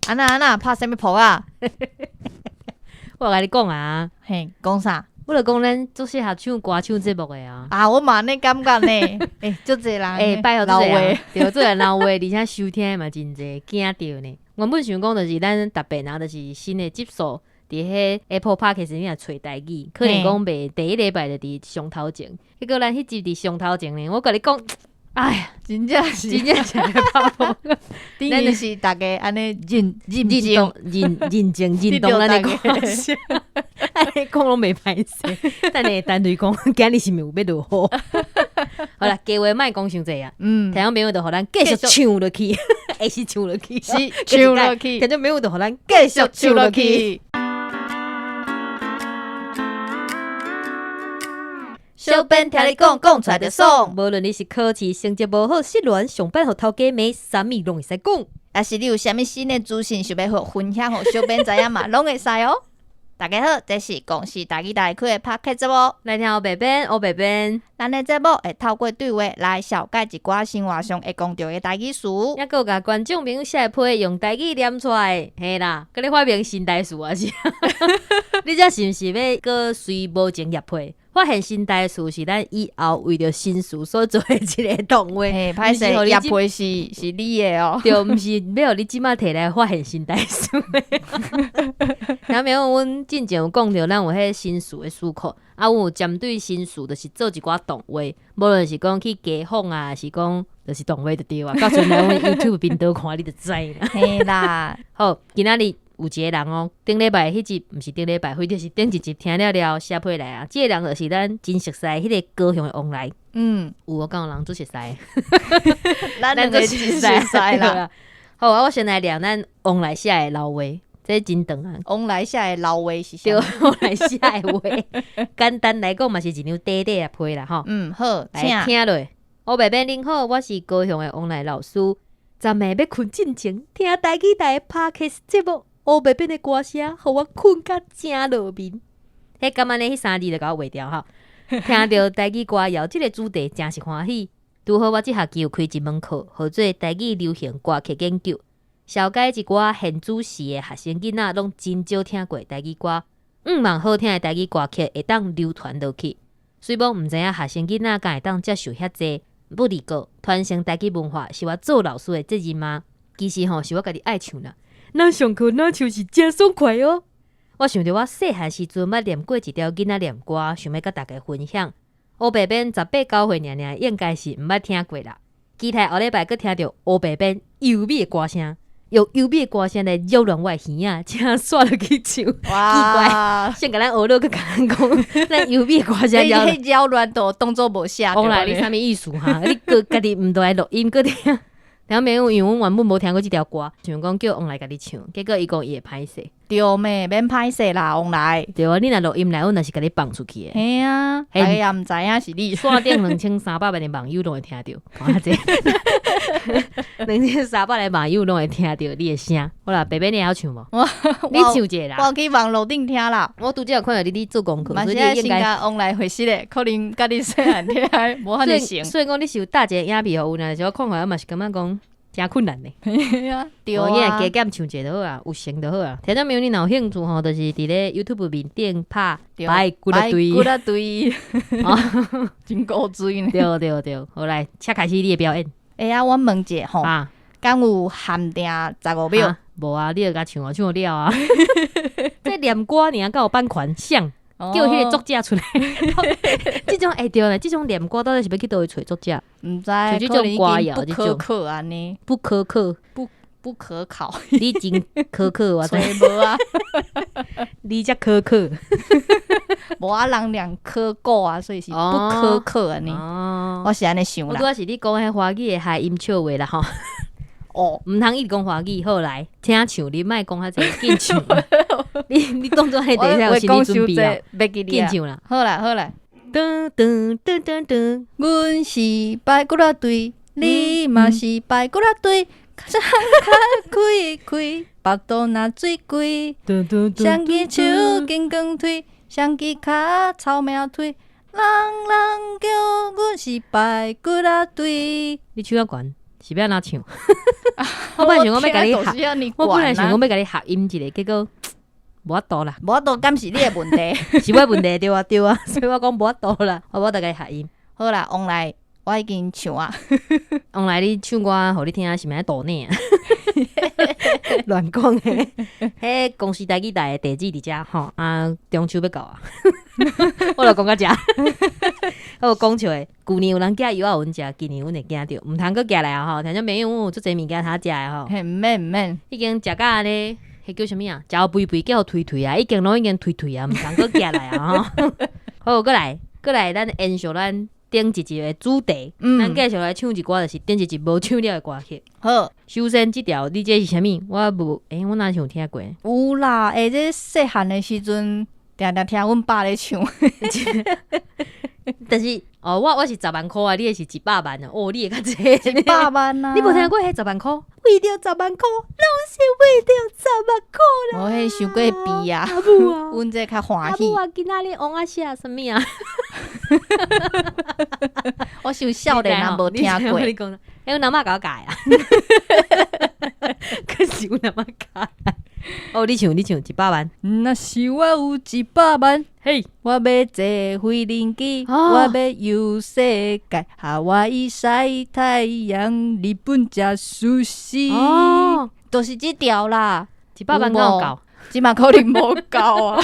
按怎按怎拍啥物噗仔？我共你講啊，嘿，講啥？我就講咱足適合唱歌唱節目的啊。啊，我嘛按呢感覺呢。欸，足濟人欸，拜託老話，對，足濟人老話，而且收聽的嘛真濟，驚著呢。原本想講就是咱特別啊，就是新的集數，佇彼 Apple Podcast 裡面揣台語，可能講袂第一禮拜就佇上頭前，結果咱彼集佇上頭前呢，我共你講，哎呀，真正是真正是來拍噗，等於是逐家按呢認認認同認認證認同咱的歌聲，按呢講攏袂歹勢。等下單對講，今日是毋是有欲落雨？好啦，加話莫講傷濟啊。聽眾朋友就予咱繼續唱落去，會是唱落去，是唱落去。聽眾朋友就予咱繼續唱落去。小編聽你講，講出來就爽。無論你是考試成績無好、失戀、上班予頭家罵，啥物攏會使講。抑是你有啥物新的資訊想欲分享予小編知影嘛，攏會使哦。大家好，這是公視台語台開的 Podcast 節目。來聽烏白編，烏白編。咱的節目會透過對話來紹介一寡生活上會講著的台語詞。抑閣有共觀眾朋友寫的批用台語念出來，嘿啦，閣咧發明新台詞啊是？你這是毋是欲閣隨無情業配？發現新台詞是咱以後為著新詞所做的一個動畫。嘿，歹勢，業配是你的哦。對，毋是欲予你這馬提來發現新台詞。聽沒有？阮進前有講著，咱有彼新詞的詞庫，啊，阮有針對新詞，就是做一寡動畫，無論是講去街訪啊，是講就是動畫就對啊。到時陣來阮 YouTube 頻道看，你就知啦。嘿啦，好，今仔日有一個人哦，頂禮拜彼集，毋是頂禮拜，或者是頂一集聽了了寫批來啊。這個人就是咱真熟似彼個高雄的王來。有哦，敢有人足熟似？咱兩個真熟似啦。好啊，我先來念咱王來寫的老話，這真長啊。王來寫的老話是啥？對，王來寫的話，簡單來講嘛是一張短短的批啦吼。嗯，好，來聽落。烏白編恁好，我是高雄的王來老師。昨暝欲睏進前，聽台語台的 Podcast 節目。烏白編的歌聲，予我睏甲誠落眠。彼感覺呢，彼三字就共我劃掉吼。聽著台語歌謠這个主題，誠是歡喜。拄好我這學期有開一門課，號做台語流行歌曲研究，紹介一寡現主時的學生囡仔攏真少聽過台語歌，向望好聽的台語歌曲會當流傳落去。雖罔毋知影學生囡仔敢會當接受遐濟，不過傳承台語文化是我做老師的責任嗎？其實吼，是我家己愛唱啦。若上課若唱是誠爽快哦！我想著我細漢時陣捌念過一條囡仔念歌，想欲佮大家分享。烏白編十八九歲爾爾，應該是毋捌聽過啦。期待後禮拜閣聽著烏白編優美的歌聲，用優美的歌聲來擾亂我的耳仔，請煞落去唱。奇怪，先共咱學了，閣共咱講，咱優美的歌聲擾亂都當做無寫。王來，你啥物意思哈？你閣家己毋來錄音，閣聽。聽沒有？因為阮原本無聽過這條歌，想講叫王來家己唱，結果伊講伊會歹勢。對咩？免歹勢啦，王來。對啊，你若錄音來，阮若是共你放出去的。嘿啊，大家也毋知影是你。線頂2300萬的網友攏會聽著，看這2300萬的網友攏會聽著你的聲。好啦，白白你會曉唱無？你唱一下啦。我去網路頂聽啦。我拄則有看著你佇做功課，所以你應該王來回實的，可能佮你細漢聽無遐爾像。雖然講你是有搭一個影片予阮，但是我看看嘛是感覺講誠困難呢。對啊，你加減唱一下就好啊，有成就好啊。聽眾朋友，你若有興趣吼，就是佇咧 YouTube 面頂拍排骨仔隊，骨仔隊，真古錐呢。對對對，好來，請開始你的表演。欸啊，我問一下吼，敢有限定15秒？無啊，你著共唱啊，唱了啊。這念歌爾敢有版權？誰叫彼個作者出來？這種會對呢？這種念歌到底是欲去佗位揣作者？毋知，這種歌謠不可靠按呢？不可靠，不可靠。你真可靠，我知。無啊，你才可靠。無啊，人念可古啊，所以是不可靠按呢。我是按呢想啦。我拄仔是你講彼華語的諧音笑話啦吼。哦，毋通一直講華語，好來，請唱，你莫講遐濟，緊唱。你當作彼等下有心理準備啊？緊唱啦。好啦好啦。噔噔噔噔噔，阮是排骨仔隊，你嘛是排骨仔隊，雙跤開開，腹肚若水開，雙支手金剛腿，雙支跤臭命推，人人叫阮是排骨仔隊。你唱較懸。是欲按怎唱？我本來想講欲共你合，你我本來想講欲共你合音一下，結果無法度啦。無法度，敢是你的問題？是我的問題，對啊對啊，所以我講無法度啦，我無法度共你合音。好啦，王來，我已經唱啊。王來，你唱歌予你聽，是毋是愛抖內啊？亂講的。彼公視台語台的地址佇遮吼，啊，中秋欲到啊，我就講到遮。我講笑的，舊年有人寄藥仔予阮食，今年阮會驚著，毋通閣寄來啊吼！聽眾朋友，阮有足濟物件通食的吼。嘿，毋免毋免，已經食甲按呢，彼叫啥物啊？食予肥肥，叫予頹頹啊！已經攏已經頹頹啊，毋通閣寄來啊吼！好，閣來，閣來，咱延續咱頂一集的主題，咱繼續來唱一歌，就是頂一集無唱了的歌曲。好，首先這條你這是啥物？我無，欸，我哪像有聽過？有啦，欸，這細漢的時陣，定定聽阮爸咧唱。但是，哦，我是10萬箍啊，你的是100萬啊，哦，你的較濟。100萬啊！你無聽過彼十萬箍？為著十萬箍，攏是為著十萬箍啦。無彼傷過悲啊！阿母啊，阮這較歡喜。阿母啊，今仔日王仔寫啥物啊？我想少年人無聽過。你講，欸，阮阿嬤共我教的啊。可是阮阿嬤教。哦，你唱，你唱100萬。若是我有一百萬，嘿，我欲坐飛輪機，我欲遊世界，夏威夷曬太陽，日本食壽司。哦，就是這條啦。一百萬敢有夠？這嘛可能無夠啊！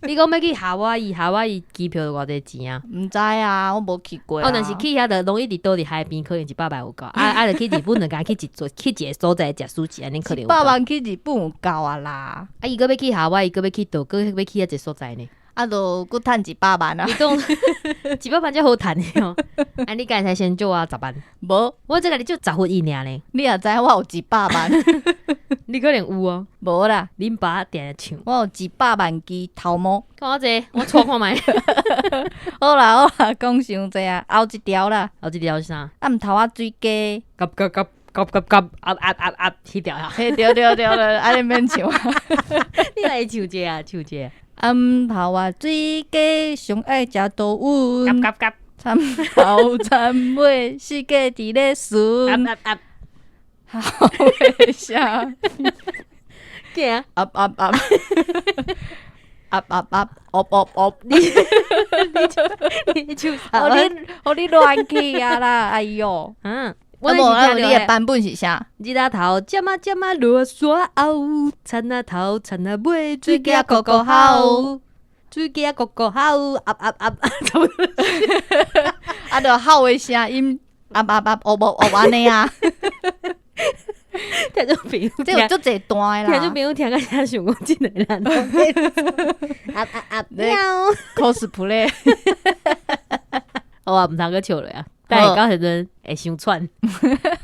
你講欲去夏威夷，夏威夷機票偌濟錢啊？毋知啊，我無去過。哦，若是去遐就攏一直倒佇海邊，可能一百萬有夠。啊啊，就去日本就敢去一座去一个所在食壽司，按呢可能有夠。一百萬去日本有夠啊啦！啊，伊閣欲去夏威夷，閣欲去佗，閣欲去遐一个所在呢？啊，就閣趁一百萬啊！你講一百萬才好趁的哦。啊，你敢會使先借我十萬？無，我才共你借十分一爾呢。你也知我有一百萬，你可能有哦。無啦，恁爸定定唱。我有一百萬支頭毛。看我這，我錯看覓。好啦好啦，講傷濟啊，後一條啦。後一條是啥？暗頭仔水雞。夾夾夾夾夾夾，鴨鴨鴨鴨，彼條啊。嘿，對對對對，按呢免唱。你來唱一下，唱一下。暗頭仔水雞上愛食豆勻，夾夾夾，田頭田尾四界佇咧巡。鴨鴨鴨，好聲。行。鴨鴨鴨，鴨鴨鴨，鴨鴨鴨。你你唱啥？予你予你亂去啊啦！哎喲，嗯，我無啊，你的版本是啥？日仔頭，針仔針仔落山後，田仔頭，田仔尾，水雞咕咕吼，水雞咕咕吼，鴨鴨鴨，差不多。啊，就吼的聲音，鴨鴨鴨，烏烏烏按呢啊。聽眾朋友，這有足濟段的啦。聽眾朋友聽到遮想講，這个人，鴨鴨鴨喵，cosplay。好啊，毋通閣笑落啊！等下到時陣會傷喘。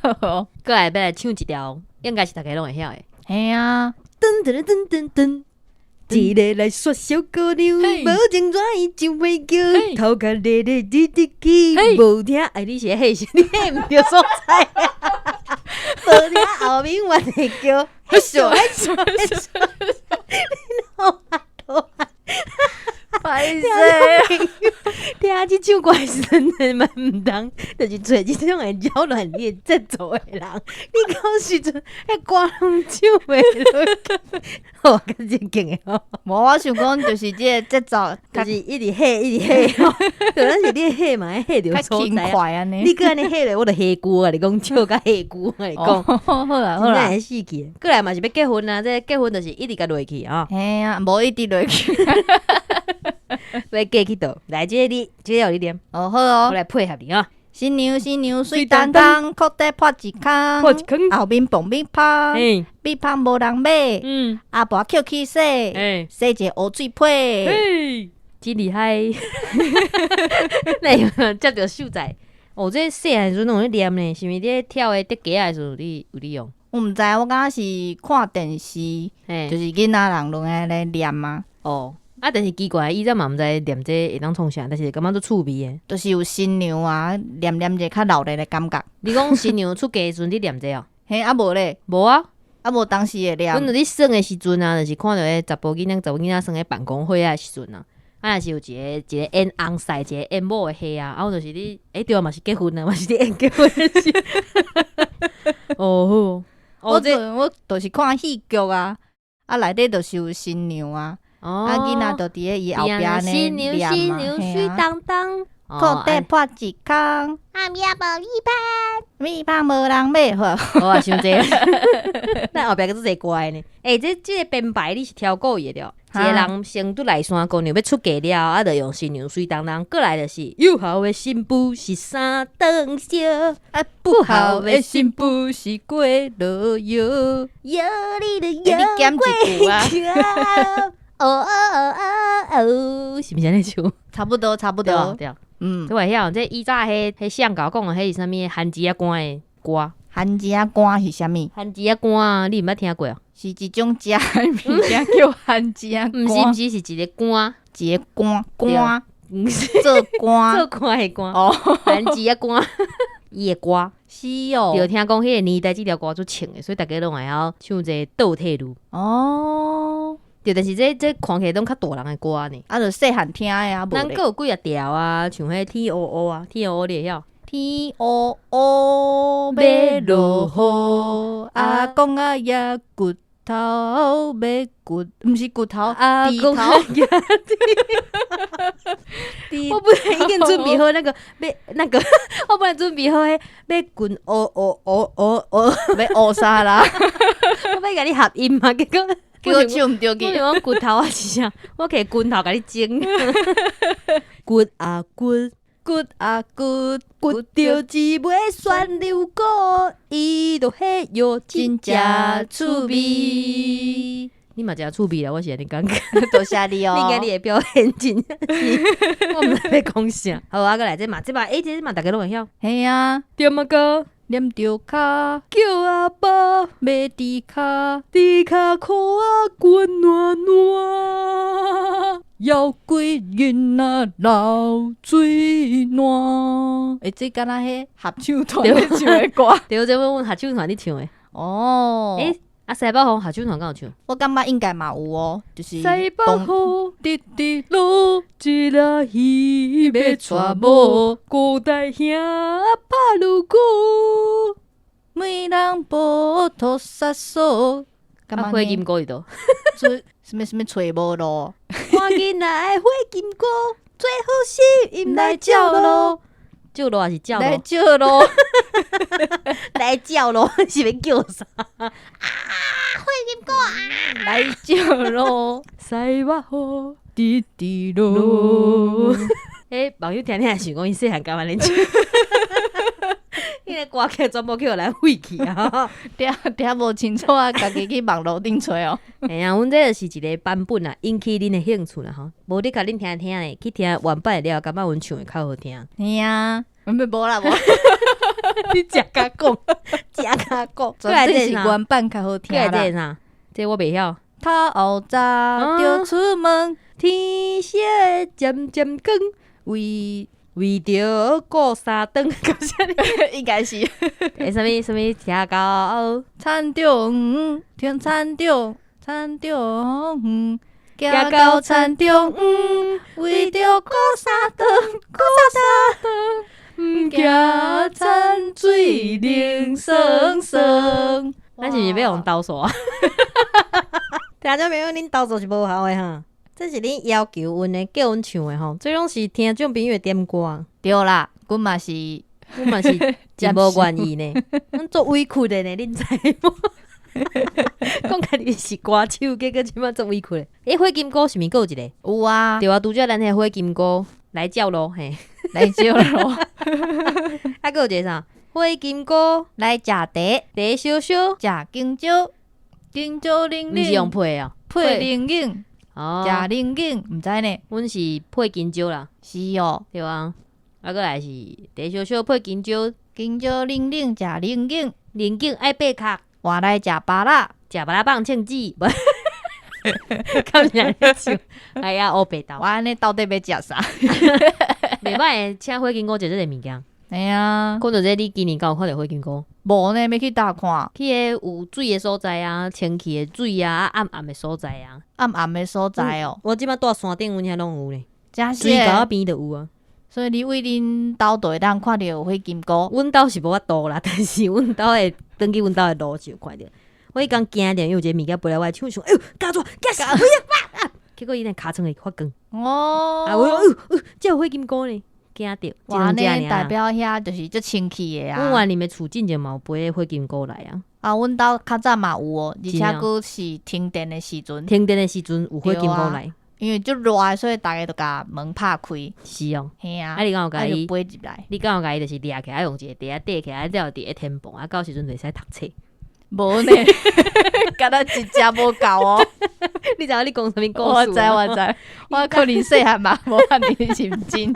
閣來欲來唱一條，應該是逐家攏會曉的。嘿啊！噔噔噔噔噔，一个來煞小姑娘，無情怎伊就袂叫，頭殼咧咧直直去，無聽哎，你是咧彼是你彼毋著所在啊！無聽後面原會叫，笑笑笑，你老啊老啊！歹勢，聽這首歌的時陣，嘛毋通，就是揣這種會擾亂你的節奏的人。你到時陣，彼歌攏唱袂落去，哦，較正經的吼。無，我想講就是這個節奏，就是一直彼，一直彼吼。就咱是你彼嘛，彼著所在。快按呢。你閣按呢彼咧，我就下句啊！你講笑甲下句，我共你講。好啦好啦，會死去。過來嘛是欲結婚啊！這結婚就是一直共落去啊。嘿啊，無一直落去。欲嫁去佗？來，這個你，這個予你念。哦好哦，我來配合你啊。新娘新娘媠當當，褲底破一空，破一空，後面放米芳，米芳無人買，阿婆抾去洗，洗一个烏水批，嘿，真厲害。來，接著秀才。哦，這細漢時陣攏有咧念呢，是毋是？你咧跳的竹格仔的時陣，你有咧用？我毋知，我感覺是看電視，就是囡仔人攏愛咧念啊。哦。啊！但是奇怪，以前嘛毋知念這會當創啥，但是感覺足趣味的。就是有新娘啊，念念者較熱鬧的感覺。你講新娘出嫁的時陣，你念這哦？嘿，啊無咧，無啊，啊無當時會念。阮佇咧耍的時陣啊，就是看著彼查埔囡仔、查某囡仔耍咧辦公會仔的時陣啊，啊若是有一个一个演翁婿，一个演某的戲啊，啊，阮就是咧，欸對啊，嘛是結婚啊，嘛是咧演結婚的時。哦，好，我就我就是看戲劇啊，啊內底就是有新娘啊，啊囡仔就佇咧伊後壁呢新娘念新啊，娘水嘿啊，當當，褲底破一空，暗夜無米飯，米飯無人買，好，好啊，傷濟。咱後壁閣足濟歌的呢。欸，這個編排你是超故意的對？一個人先拄內山姑娘欲出嫁了，啊，就用新娘媠當當，過來就是有孝的新婦是三頓燒，啊不孝的新婦是過落藥，藥你的欸你減一句啊，哦哦哦哦，是毋是按呢唱？差不多差不多，對啊對啊。嗯，這會曉，這以早彼彼向導講的，彼是啥物番薯仔乾的歌？番薯仔乾是啥物？番薯仔乾啊，你毋捌聽過哦？是一種食的物件叫番薯仔毋是毋乾，是，是一個歌，一個乾乾毋是做乾做歌的歌，哦，番薯仔乾，伊的歌。是哦，對，聽講彼個年代這條歌足穿的，所以逐家攏會曉唱這個倒退嚕。哦，對，但是這看起來攏較大人的歌呢。啊，就細漢聽的啊，無咧咱閣有幾若條啊，像彼天烏烏啊，天烏烏你會曉？天烏烏欲落雨，阿公阿爺骨頭欲骨，毋是骨頭，阿公豬頭。我本來已經準備好那個欲那個，我本來準備好彼欲滾烏烏烏烏烏，欲烏啥啦？我欲共你合音嘛，結果結果唱毋著去。我想講骨頭啊是啥？我摕拳頭共你整。骨啊骨，骨啊骨，骨著一尾旋流鼓，伊著彼藥真真正正趣趣味。味。你嘛誠趣味啦，我是按呢感覺。多謝你哦。你今日的表現真正是，我毋知欲講啥。好啊，閣來這嘛，這嘛，欸，這嘛，逐家攏會曉。嘿啊，點仔歌，黏著跤，叫阿爸，欲豬跤，豬跤箍仔滾爛爛。搖鬼囡仔流水爛。欸，這敢若彼合唱團咧唱的歌。對，這阮合唱團咧唱的。哦，欸，啊，西北風合唱團敢有唱？我感覺應該嘛有哦，就是西北風直直落，一粒魚欲娶某，孤單兄拍锣鼓。每人無托殺手。啊，火金姑佇佗？做啥物啥物揣無路？趕緊來火金姑，最好是毋來照路。照路還是照來路？照路，來照路是欲叫啥？來照路，西北風直直落。欸，網友聽聽想講伊細漢敢按呢唱？彼个歌曲全部去予咱廢去啊！聽聽無清楚啊，家己去網路頂揣哦。嘿啊，阮這就是一個版本啊，引起恁的興趣啦吼。無你共恁聽聽咧，去聽原版的了，感覺阮唱的較好聽。嘿啊，毋無啦無，你食甲講，食甲講，絕對是原版較好聽過來啦。這個啥？這我袂曉。透早就出門，天色漸漸光，為為著顧三頓，敢是按呢？應該是欸，啥物啥物聽到田中聽田中田中園，行行到到田中園，為著顧三頓，顧三頓，毋行田水冷霜霜。咱是毋是欲予投訴啊？聽眾朋友，恁投訴是無效的哈，這是恁要求阮的，叫阮唱的吼，這攏是聽眾朋友的點歌。對啦，阮嘛是，阮嘛是真無願意呢，阮足委屈的呢，恁知無？講家己是歌手，結果這擺足委屈的。欸，火金姑是毋是閣有一個？有啊，對啊，拄才咱彼火金姑來照路嘿，來照路，啊，閣有一個啥？火金姑來食茶，茶燒燒，食香蕉，香蕉冷毋是用冷，配哦，配冷飲，哦，食冷飲，毋知呢？阮是配香蕉啦，是哦，對啊，啊，閣來是茶燒燒配香蕉，香蕉冷冷，食冷飲，冷飲愛八殼，換來食芭樂，食芭樂放秤子，無，敢是按呢唱？哎呀，烏白豆我按呢到底欲食啥？袂歹的，請火金姑食這个物件。嘿啊，講著這，你今年敢有看著火金姑？無呢，欲去佗看？去彼有水的所在啊，清氣的水啊，暗暗的所在啊。暗暗的所在哦。我這擺蹛山頂，阮遐攏有呢。真是水溝仔邊就有啊。所以你對恁兜就會當看著火金姑。阮兜是無法度啦，但是阮兜的轉去阮兜的路是有看著。我彼工驚著，因為有一个物件飛來我的手上，哎喲，咬住，驚死我啊！結果伊那尻川會發光。啊！我講，這有火金姑呢，驚著。哇，這兩呢代表遐就是足清氣的阮啊。原林的厝進前嘛有飛火金姑來啊。啊，阮兜較早嘛有哦，而且真的閣是停電的時陣，停電的時陣有火金姑來。因為足熱的，所以逐家就共門拍開。是哦。嘿啊。啊，你敢有共伊？啊就飛入來。你敢有共伊就是掠起來，用一個袋仔綴起來，了佇咧天棚啊，到時陣就會使讀冊。無呢，敢若一隻無夠哦。你知影你講啥物故我事？知我知，我可能細漢嘛，無遐爾認真。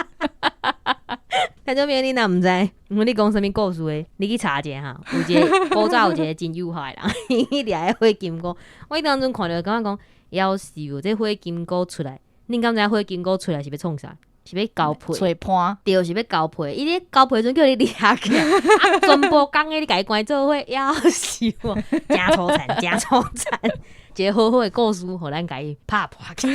聽眾朋友，你若毋知，你講啥物故事的？你去查一下哈，有一个古早有一个真有效的人，伊掠彼火金姑。我彼當陣看著感覺講，夭壽，這火金姑出來，恁敢知影火金姑出來是欲創啥？是欲交配？揣伴。對，是欲交配。伊咧交配的時陣叫你掠起來，啊，全部工的你共伊關做伙，夭壽，誠粗殘，誠粗殘。一个好好的故事，予咱共伊拍破去。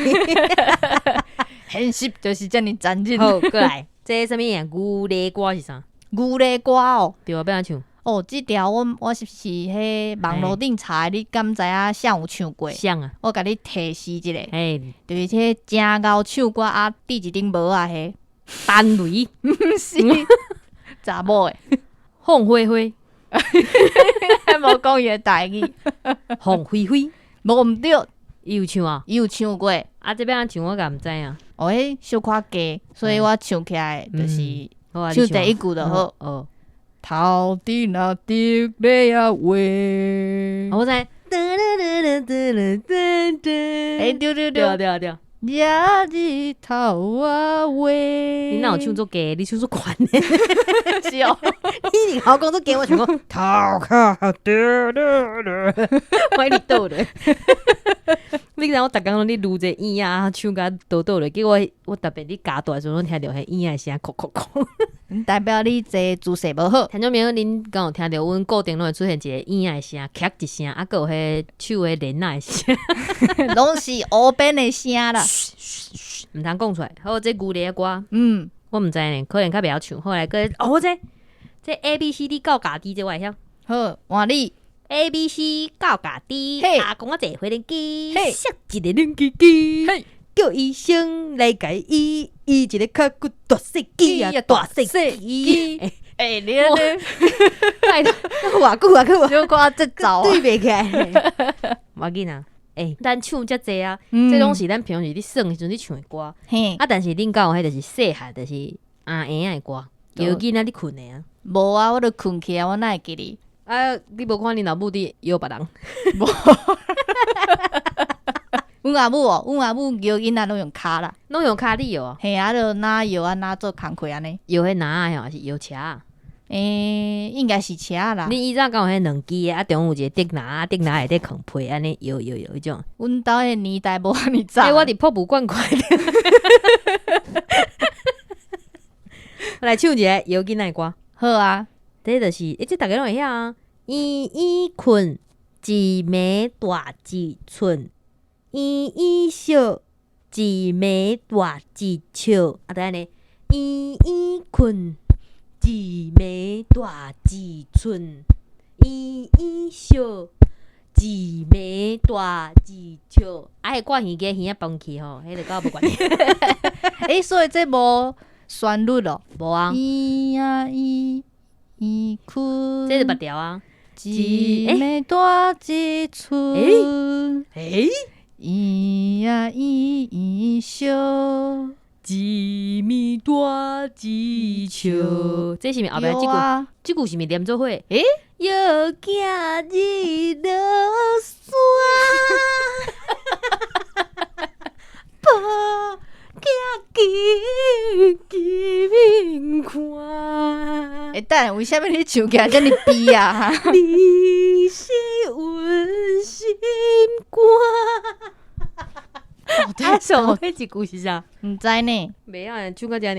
現實就是遮爾殘忍。好，過來，這啥物啊？牛犁歌是啥？牛犁歌哦。對啊，欲按怎唱？哦，這條我是佇彼網路頂查的，你敢知影誰有唱過？誰啊？我共你提示一下，嘿，就是彼真𠢕唱歌啊，佇一頂帽仔彼陳雷，毋是查某的，鳳飛飛，無講伊的台語，鳳飛飛，無毋對，伊有唱啊？伊有唱過。啊，這欲按怎唱我敢毋知影。哦，彼小可低，所以我唱起來就是唱第一句就好。哦。頭頂仔滴咧仔話，我知。欸，對對對，對對對。日日頭仔話。你哪有唱足低？你唱足懸的。是哦。你共我講足低，我想講頭殼對對對，我一直倒咧。你知影我逐工攏咧擼這耳仔，唱甲倒倒咧，結果我特別咧加大的時陣，攏聽著彼耳仔的聲，叩叩叩。代表你坐姿勢無好。聽眾朋友，恁敢有聽著阮固定攏會出現一個耳仔的聲，咔一聲，啊，閣有彼手彼鏈仔的聲，攏是烏邊的聲啦。毋通講出來。好，這牛犁的歌，我毋知呢，可能較袂曉唱。後來閣哦，我知，這 A B C D 到家己這我會曉。好，換你。 A B C 到家己，阿公我坐飛輪機，摔一个冷機機，叫醫生來共醫，醫一个較骨大細肌啊，大細肌。欸，你按呢，拜託，偌久啊，閣小可節奏對袂起來。無要緊啊，欸，咱唱遮濟啊，這攏是咱平常時咧耍的時陣咧唱的歌。啊，但是恁敢有彼就是細漢，就是阿嬰仔的歌，搖囡仔咧睏的啊？無啊，我都睏去啊，我哪會記得？啊，你無看恁老母佇搖別人？無。阮阿母哦，阮阿母搖囡仔攏用跤啦，攏用跤咧搖哦。嘿啊，就哪搖啊，哪做工課按呢？搖彼籃仔吼，還是搖車仔？欸，應該是車啦。你以前敢有彼兩支的？啊，中有一個竹籃仔，竹籃內底囥被按呢搖搖搖彼種。阮兜彼个年代無遐爾早。欸，我佇博物館看著。我來唱一个搖囡仔的歌。好啊。這就是，欸，這逐家攏會曉啊。圓圓睏，一暝大一寸；圓圓笑，一暝大一笑。啊，就按呢。圓圓睏，一暝大一寸；圓圓笑，一暝大一笑。啊，彼掛耳機耳仔崩去吼，彼就佮我無關係。欸，所以這無旋律咯？無啊。圓啊圓。圓睏，這是別調啊！一暝大一寸，欸，圓啊圓圓笑，一暝大一笑。這是毋是後壁這句？這句是毋是連做伙？欸，搖囝兒落山，抱囝緊緊看。欸，等下，為啥物你唱起來遮爾悲啊？你是阮心肝。啊，上尾一句是啥？毋知呢。袂曉唱到遮爾。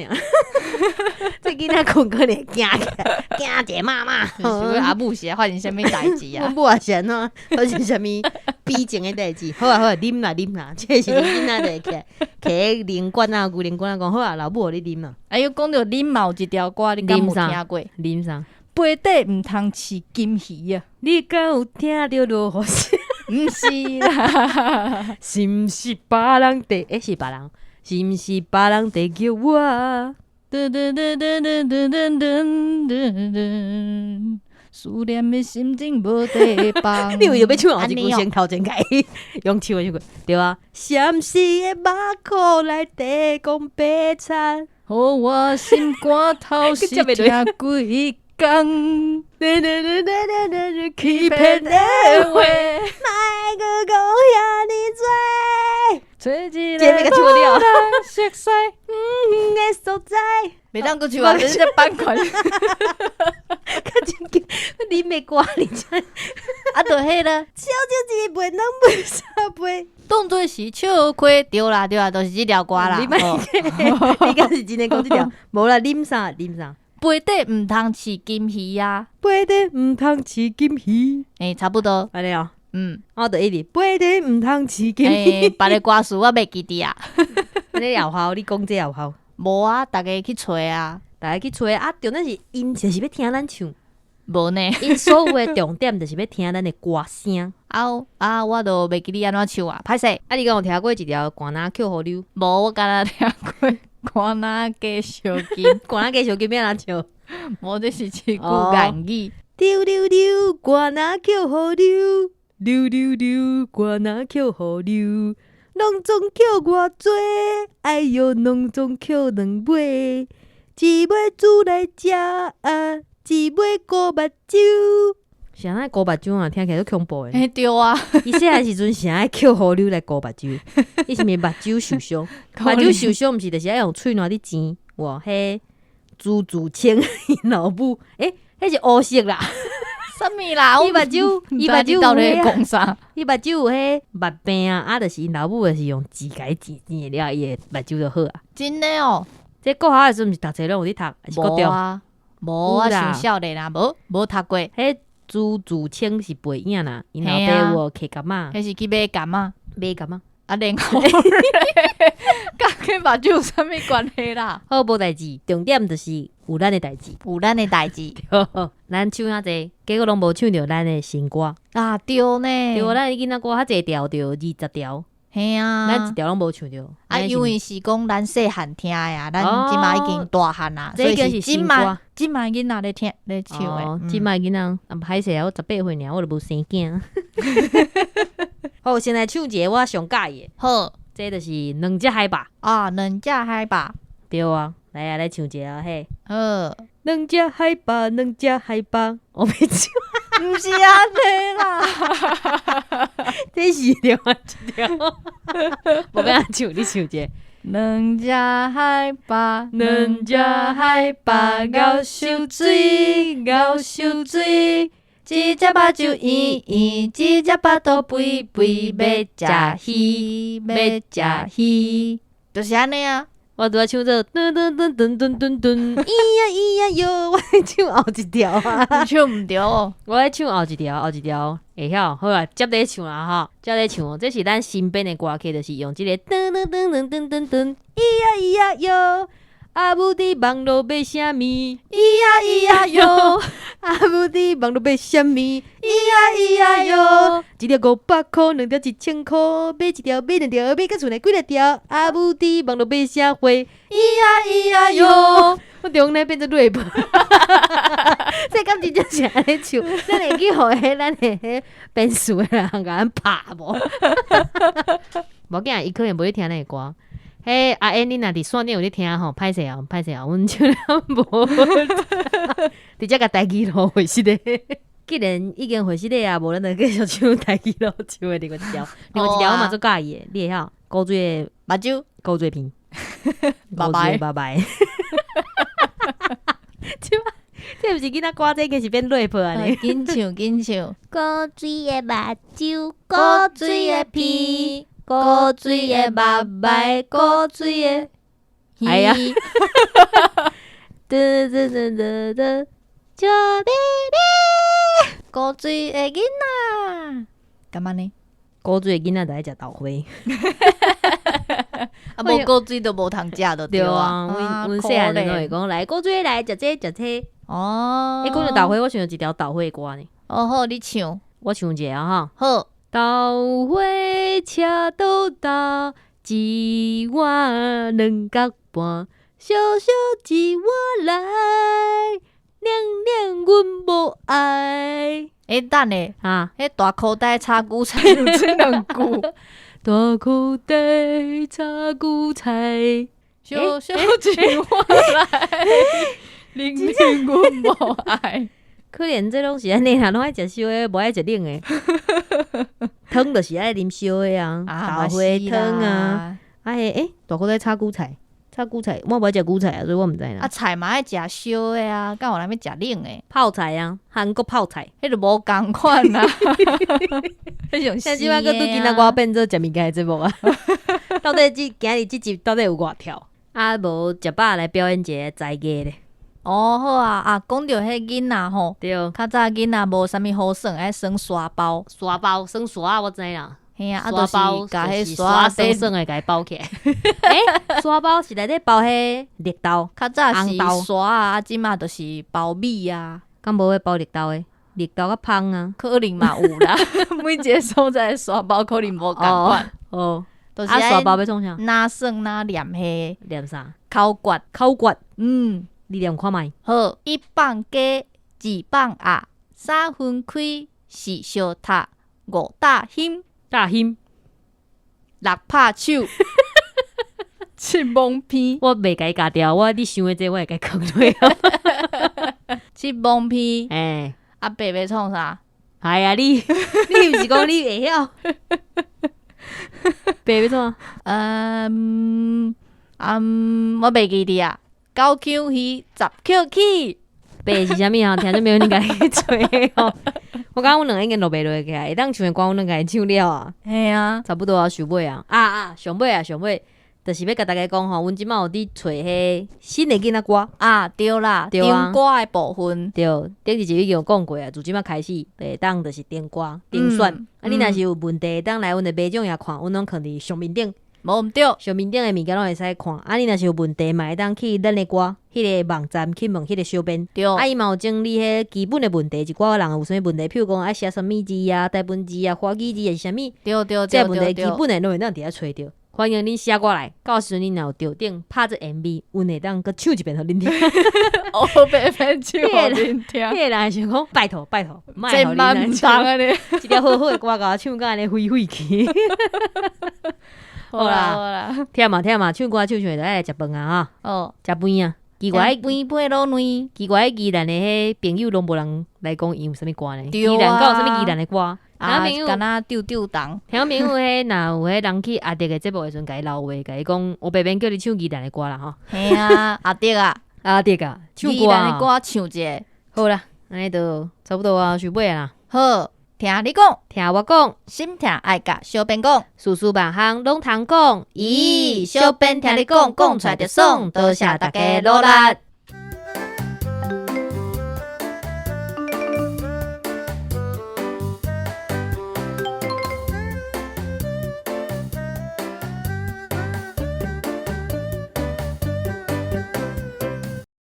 這囡仔睏可能驚起來，驚一个媽媽。是阮阿母是發生啥物代誌啊？阮母也是按怎？發生啥物悲情的代誌？好啊好啊，啉啦啉啦，這時陣囡仔就會起來，摕奶罐啊，牛奶罐啊，講好啊，老母予你啉啊。哎喲，講著啉嘛有一條歌，你敢有啉啥聽過？啉啥？杯底毋通飼金魚啊！你敢有聽著落雨聲？毋是啦，是毋是別人佇？欸，是別人？是毋是別人佇叫我？噔噔噔噔噔噔噔噔噔噔，思念的心情無地放。你為著欲唱後一句按呢哦先頭前共伊用唱的唱過，對啊。啥時的目箍內底講白賊？予我心肝頭是疼規工。欺騙的話，話，莫閣講遐爾濟。找一這欲共唱了個無人熟似。遠的所在，袂當閣唱啊！這是版權。較正經，你的歌而且啊，就彼啦，笑酒一杯、兩杯、三杯。當做是笑虧，對啦對啦，就是這條歌啦。你莫你敢是真的講這條？無啦，啉啥？啉啥？杯底毋通飼金魚啊！杯底毋通飼金魚。欸，差不多。按呢哦。嗯。我就一直杯底毋通飼金魚。欸，別个歌詞我袂記得啊。按呢有效，你講這有效。無啊，逐家去揣啊。逐家去揣啊，重點是𪜶就是欲聽咱唱。無呢。𪜶所有的重點就是欲聽咱的歌聲。啊啊，我都袂記得按怎唱啊，歹勢。啊，你敢有聽過一條寒林抾雨溜？無，我敢若聽過寒林加燒金。寒林加燒金欲按怎唱？無，這是一句諺語。溜溜溜，寒林抾雨溜，溜溜溜，寒林抾雨溜，攏總抾偌濟，哎喲，攏總抾兩尾，一尾煮來食啊，一尾糊目睭。是按怎糊目睭啊？聽起來足恐怖的。欸，對啊。伊細漢時陣是愛抾雨溜來糊目睭，伊是毋是目睭受傷？目睭受傷，毋是就是愛用喙瀾咧煎？哇，彼朱自清𪜶老母，欸，彼是烏色啦。啥物啦？伊目睭，伊目睭到底講啥？伊目睭有彼目病啊，啊，就是𪜶老母就是用錢共伊煎煎了，伊的目睭就好啊。真的哦？這國校的時陣毋是讀冊攏有咧讀，還是國中？無啊，無啊，傷少年啊，無無讀過。彼朱自清是背影啦，𪜶老爸有揢柑仔，彼是去買柑仔，買柑仔。啊，然後佮彼目睭有啥物關係啦？好，無代誌，重點就是有咱的代誌，有咱的代誌。咱唱遐濟，結果攏無唱著咱的新歌。啊，對呢。對，咱的囡仔歌較濟條，著20條。嘿啊，咱一條攏無唱著。啊，因為是講咱細漢聽的啊，咱這馬已經大漢啦，所以是這馬這馬囡仔咧聽咧唱的。這馬囡仔啊，歹勢啊，我18歲爾，我都無生囝。好，先來唱一個我上佮意的。好，這就是兩隻海霸。啊，兩隻海霸。對啊，來啊，來唱一個嘿。好，兩隻海霸，兩隻海霸，我袂唱。毋是按呢啦，這是另外一條。無欲按唱，你唱一個。兩隻海霸，兩隻海霸，𠢕泅水，𠢕泅水。一隻目睭圓圓，一隻腹肚肥肥，欲食魚，欲食魚，就是按呢啊。我拄仔唱做噔噔噔噔噔噔噔，咿呀咿呀喲，我咧唱後一條啊，唱毋著哦。我咧唱後一條，後一條會曉，好啊，接咧唱啦吼，接咧唱哦。這是咱新編的歌曲，就是用這個噔噔噔噔噔噔噔，咿呀咿呀喲。阿母佇網路買啥物？咿呀咿呀喲。阿母佇網路買啥物？咿呀咿呀喲。一條500箍，兩條1000箍，買一條買兩條，買到厝內幾若條。阿母佇網路買啥貨？咿呀咿呀喲。我中咧變做 rap，這敢真正是按呢唱？咱會去予彼咱的彼編詞的人共咱拍無？無緊，伊可能無咧聽咱的歌。彼阿燕，你若佇線頂有咧聽吼，歹勢哦，歹勢哦，阮唱了無，直接共台語路回失咧。既然已經回失咧啊，無咱就繼續唱台語路唱的另外一條，另外一條我嘛足佮意的，你會曉？古錐的目睭，古錐片，拜拜拜拜。這這毋是囡仔歌，這應該是變 rap 按呢。緊唱緊唱，古錐的目睭，古錐的鼻，古錐的目眉，古錐的哎呀嘟嘟嘟嘟嘟，笑眯眯。古錐的囡仔，敢按呢？古錐的囡仔就愛食豆花。啊，無古錐就無通食就對啊，阮阮細漢陣攏會講來古錐來食這食這。哦，欸，講著豆花，我想著一條豆花歌呢。哦好，你唱，我唱一下哈。好，豆花車倒豆，一碗兩角半，燒燒一碗來，涼涼阮無愛。欸，等下，啊，彼大箍袋炒韭菜有這兩句。大箍袋炒韭菜，燒燒一碗來，涼涼阮無愛。可憐這攏是按呢啦，攏愛食燒的，無愛食冷的。湯就是愛啉燒的啊，豆花湯啊，啊彼欸，大箍袋炒韭菜，炒韭菜，我無愛食韭菜啊，所以我毋知啦。啊，菜嘛愛食燒的啊，敢有人欲食冷的？泡菜啊，韓國泡菜，彼就無仝款啊。彼種現在這擺閣拄囡仔歌變做食物件的節目啊！到底這今日這集到底有偌跳？啊，無食飽來表演一个才藝咧。哦，好啊，啊，講著彼囡仔吼，較早囡仔無啥物好耍，愛耍沙包，沙包耍沙仔我知啦。嘿啊，啊，就是共彼沙耍耍的共伊包起來。欸，沙包是內底包彼綠豆，較早是沙啊，這馬就是包米啊。敢無彼包綠豆的？綠豆較芳啊，可能嘛有啦。每一个所在的沙包可能無仝款。哦，就是啊，沙包欲創啥？哪耍哪念彼念啥？口訣。口訣。嗯，你念看覓？好，一放雞，二放鴨，三分開，四相踢，五打欣，打欣，六拍手，七摸鼻。我袂共伊咬掉，我你想的這我會共伊囥落。七摸鼻。欸，啊，八欲創啥？係啊，你你毋是講你會曉？八欲創？嗯嗯，我袂記得啊。九抾魚，十抾起。八是啥物啊？聽眾朋友你家己去揣吼。我感覺阮兩个已經錄袂落去啊，會當唱的歌阮兩个唱了啊。嘿啊，差不多啊，上尾啊，啊啊，上尾啊，上尾，就是欲共大家講吼，阮這馬有佇揣彼新的囡仔歌。啊，對啦，對啊，唱歌的部分。對，頂一集已經有講過啊，自這馬開始會當就是點歌點選。啊，你若是有問題，會當來阮的馬掌頁看，阮攏囥佇上面頂。無毋對，上面頂的物件攏會使看。啊，你若是有問題，嘛會當去咱的歌彼个網站去問彼个小編。對。啊，伊嘛有整理彼基本的問題，一寡人有啥物問題，譬如講愛寫啥物字啊，台文字啊，華語字還是啥物，對對這個問題對基本的攏會當佇遐揣著。歡迎恁寫過來，到時陣恁若有著頂拍這 MV，阮會當閣唱一遍予恁聽。烏白白唱予恁聽。彼个人想講拜託拜託，莫予千萬毋通按呢，一條好好的歌，共我唱甲按呢廢廢去。好啦好啦，忝啊忝啊，唱歌唱唱就愛來食飯啊吼。哦，食飯啊，奇怪，食飯配滷卵。奇怪，宜蘭的彼朋友攏無人來講伊有啥物歌呢？對宜蘭敢有啥物宜蘭的歌？啊，聽眾朋友，敢若丟丟重。聽眾朋友，彼若有彼人去阿德的節目的時陣，共伊留話，共伊講，烏白免叫你唱宜蘭的歌啦吼。嘿啊，阿德啊，阿德啊，唱宜歌蘭的歌唱一下。好啦，按呢就差不多啊，收尾啊啦。好，聽你講，聽我講，心疼愛共小編講，事事萬項攏通講。咦，小編聽你講，講出來就爽，多謝大家努力。